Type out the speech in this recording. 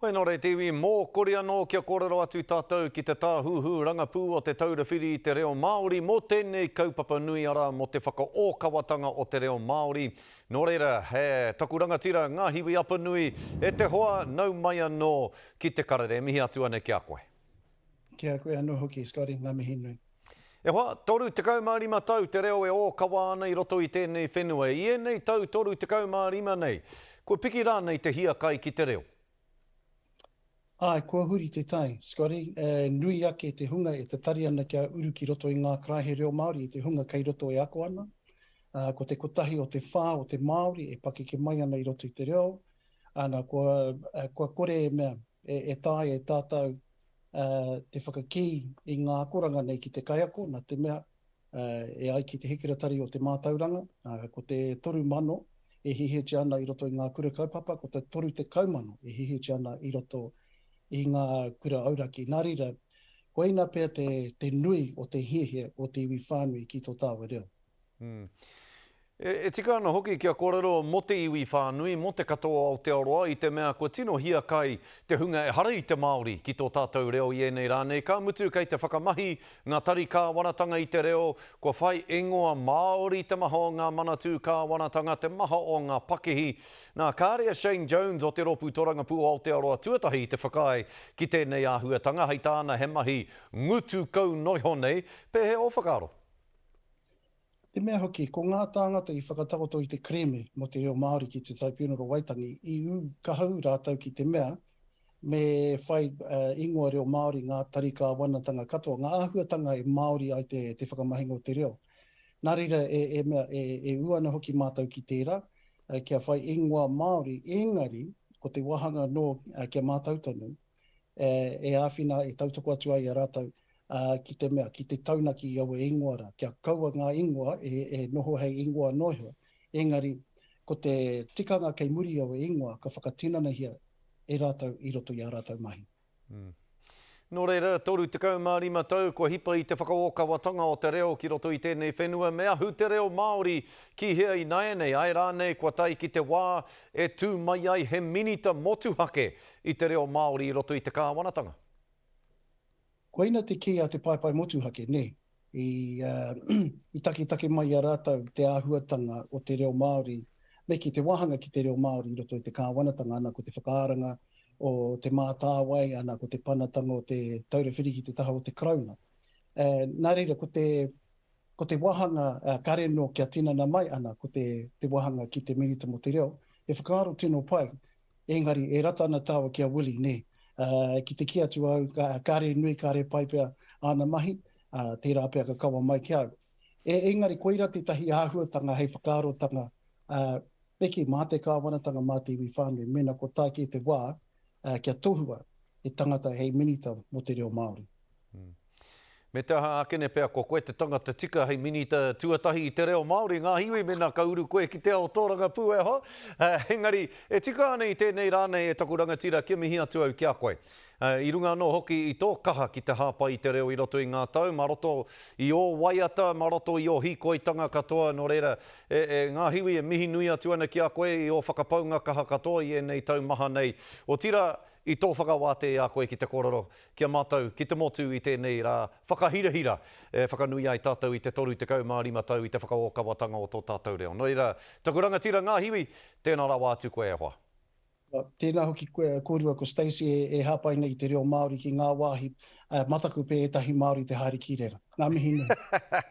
Hoi nō reira te iwi, mōkori anō kia kōrero atu tātou ki te tāhuhu rangapū o Te Taura Whiri i te Reo Māori mō tēnei kaupapa nui arā mō te whakaōkawatanga o te reo Māori. Nō reira, he taku rangatira Ngāhiwi Apanui, e te hoa, nau mai anō ki te karere. Mihi atu ana ki a koe. Ki a koe anō hoki, Scotty, ngā mihi nui. E hoa, 35 tau te reo e ōkawa ana i roto i tēnei whenua. I ēnei tau 35 nei, kua piki rānei te hiakai ki te reo? Āe, kua huri te tai, Scotty. E nui ake te hunga e tatari ana kia uru ki roto i ngā karaehe reo Māori i te hunga kei roto e ako ana. Ko te kotahi o te whā o te Māori e pakeke mai ana i roto i te reo, ana, kua, kua kore e mea, e taea e tātou te whakakī i ngā akoranga nei ki te kaiako, nā te mea, E ai ki te Hekeretari o te Mātauranga, ko te 3,000 e hihitia ana i roto i ngā kura kaupapa, ko te 30,000 e hihitia ana i roto i ngā kura auraki. Nā reira, koina pea te nui o te hiahia o te iwi whānui ki tō tāua reo. E tika ana hoki kia kōrero mō te iwi whānui, mō te katoa o Aotearoa i te mea kua tino hiakai te hunga ehara i te Māori ki tō tātou reo i ēnei rā nei, ka mutu kei te whakamahi ngā tari kāwanatanga i te reo, kua whai ingoa Māori te maha o ngā manatū kāwanatanga, te maha o ngā pakihi. Nā, kāre a Shane Jones o te Rōpū Torangapū o Aotearoa tuatahi i te whakaae ki tēnei āhuatanga, hei tāna he mahi ngutu kau noiho nei, pēhea ō whakaaro? Te mea hoki, ko ngā tāngata i whakatakoto i te kerēme mō te reo Māori ki te Taipiunara o Waitangi, i ū kaha ū rātou ki te mea me whai ingoa reo Māori ngā tari kāwanatanga katoa, ngā āhuatanga e Māori ai te whakamahinga o te reo. Nā reira, e mea, e ū ana hoki mātou ki tērā, kia whai ingoa Māori, engari, ko te wāhanga anō kia mātau tonu, e āwhina, e tautoko atu ai i a rātou ki te mea, ki te taunaki i aua ingoa rā, kia kaua ngā ingoa e noho hei ingoa noa iho, engari ko te tikanga kei muri i aua ingoa ka whakatinanahia e rātou i roto i ā rātou mahi. Nō reira, 35 tau kua hipa i te whakaōkawatanga o te reo ki roto i tēnei whenua, me ahu te reo Māori ki hea ināianei, āe rānei kua tae ki te wā e tū mai ai he minita motuhake i te reo Māori i roto i te kāwanatanga. Koina te kī a te paepae motuhake, nē? I, i taketake mai i a rātou te āhuatanga o te reo Māori, me kī, te wāhanga ki te reo Māori i roto i te kāwanatanga, ana, ko te whakaaranga o Te Mātāwai, ana, ko te panatanga o te Taura Whiri ki te taha o te Karauna. Nā reira, ko te, ko te wāhanga, kāre anō kia tinana mai, ana, ko te, te wāhanga ki te Minita mō te Reo, he whakaaro tino pai, Engari, e rata ana tāua ki a Willie, nē. Ki te kī atu au, kāre nui, kāre pai pea āna mahi, tērā pea ka kawa mai ki a au. Engari, koirā tētahi āhuatanga hei whakaarotanga, me kī, mā te kāwanatanga, mā te iwi whānui, mēnā kua tae kē te wā kia tohua he tangata hei minita mō te reo Māori. Me te aha akene pea ko koe te tangata tika hei minita tuatahi i te reo Māori, ngā iwi mēnā ka uru koe ki te ao tōrangapū e hoa. Engari, e tika ana i tēnei rā nei e taku rangatira kia mihi atu au ki a koe. I runga anō hoki i tō kaha ki te hāpai i te reo i roto i ngā tau, mā roto i ō waiata, mā roto i ō hīkoitanga katoa, nō reira, e, e, ngā hiwi e mihi nui atu ana ki a koe i ō whakapaunga kaha katoa i ēnei tau maha nei. Otirā, i tō whakawātea i a koe ki te kōrero ki a mātou, ki te motu i tēnei rā whakahirahira e whakanui ai tātou i te 35 tau i te whakaōkawatanga o tō tātou reo. Nō reira, taku rangatira Ngāhiwi, tēnā rawa atu koe e hoa. Tēnā hoki koe, kōrua ko Stacey e hāpai nei i te reo Māori ki ngā wāhi mataku pē ētahi Māori te haere ki reira. Ngā mihi nui.